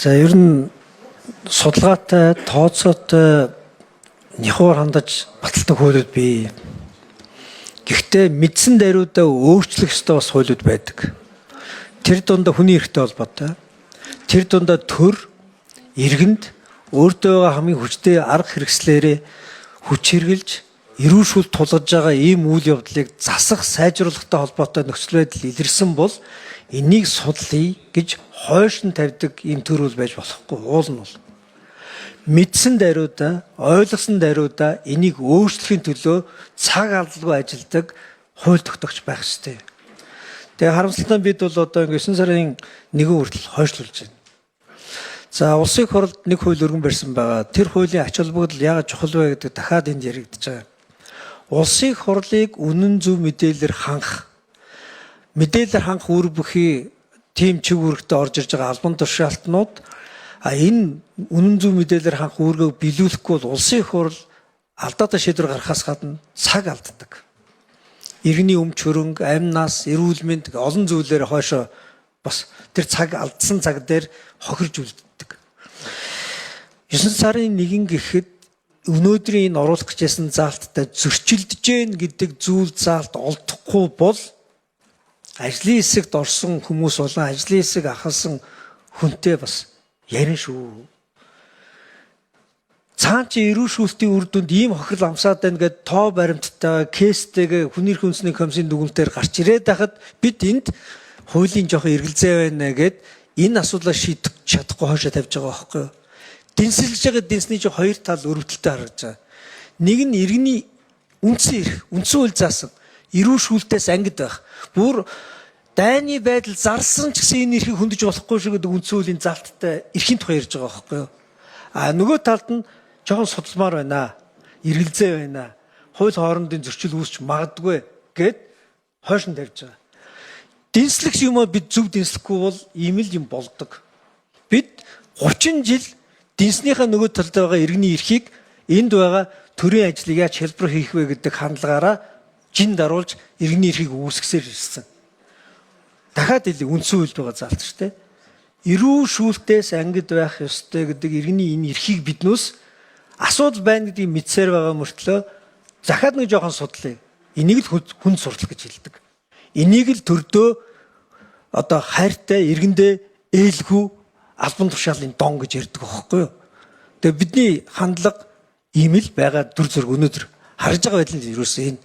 За, ер нь судалгаатай, тооцоотой, няхуур хандаж баталдаг хуулиуд бий. Гэхдээ мэдсэн даруйдаа өөрчлөх ёстой бас хуулиуд байдаг. Тэр дундаа хүний эрхтэй холбоотой. Тэр дундаа төр, иргэнд өөртөө байгаа хамгийн хүчтэй арга хэрэгслээрээ хүч хэрэглэж, эрүүл шүлт тулгаж байгаа ийм үйл явдлыг засах, сайжруулахтай холбоотой нөхцөл байдал илэрсэн бол энийг судлая гэж хойш нь тавьдаг ийм төр үл байж болохгүй. Уул нь бол мэдсэн даруйдаа, ойлгосон даруйдаа энийг өөрчлөхийн төлөө цаг алдалгүй ажилладаг хууль тогтоогч байх ёстой. Тэгээ харамсалтай нь бид бол одоо ингэ 9 сарын 1 хүртэл хойшлуулж байна. За, улсын их хурлд нэг хууль өргөн барьсан байгаа. Тэр хуулийн ач холбогдол яагаад чухал вэ гэдэг дахиад энд яригдж байгаа. Улсын их хурлыг үнэн зөв мэдээлэлээр хангах, мэдээлэлээр хангах үүрэг бүхий тийм чиг үүрэгтэй орж ирж байгаа албан тушаалтнууд, а энэ үнэн зөв мэдээлэлээр хангах үүргээ биелүүлэхгүй бол улсын их хурл алдаатай шийдвэр гаргахаас гадна цаг алддаг. Иргэний өмч хөрөнгө, амь нас, эрүүл мэнд, олон зүйлээр хойшоо бас тэр цаг алдсан цаг дээр хохирж үлддэг. 9 сарын 1 гэхэд өнөөдрийн энэ оруулах гэжсэн заалттай зөрчилдөж гэн гэдэг зүйл заалт олдохгүй бол ажлын хэсэгт орсон хүмүүс болон ажлын хэсэг ахалсан хүнтэй бас ярина шүү. Цаан чи эрүүл шүүлтийн үр дүнд ийм хохирол амсаад байна гэд тоо баримттай кейстэйгээ хүний эрх үндэсний комиссийн дүгнэлтээр гарч ирээд байхад бид энд хуулийн жоохон эргэлзээ байна гэд энэ асуудлаа шийдэх чадахгүй хойшоо тавьж байгаа байхгүй юу? Дэнсэлж байгаа дэнсний чи хоёр тал өрөвдөлтөй харагдаж байгаа. Нэг нь иргэний үндсэн эрх, үндсэн хууль заасан эрүүл шүүлтээс ангид байх. Бүр дайны байдал зарласан ч гэсэн энэ эрхийг хөндөж болохгүй шүү гэдэг үндсэн хуулийн залттай эрхийн тухай ярьж байгаа байхгүй юу? А нөгөө талд нь жоохон судалмаар байна. Эргэлзээ байна. Хууль хоорондын зөрчил үүсч магадгүй гэд хойш нь тавьж байгаа. Дэнслэх юм аа бид зөв дэнслэхгүй бол ийм л юм болдог. Бид 30 жил дэнснийхээ нөгөө талд байгаа иргэний эрхийг энд байгаа төрийн ажлыг яаж хэлбэр хийх вэ гэдэг хандлагаараа жин даруулж иргэний эрхийг үүсгэсээр ирсэн. Дахиад хэлье, үндсэн хуульд байгаа заалт шүү дээ. Эрүү шүүлтээс ангид байх ёстой гэдэг иргэний энэ эрхийг биднээс асуудал байна гэдгийг мэдсээр байгаа мөртлөө захиад нэг жоохон судлаа. Энийг л хүн суртал гэж хэлдэг. Энийг л төрдөө одоо хайртай иргэндээ ээлгүй албан тушаалын дон гэж ярьдаг байхгүй юу? Тэгээ бидний хандлага ийм л байгаа, дүр зураг өнөөдөр харж байгаа байдал нь ерөөсөө энэ.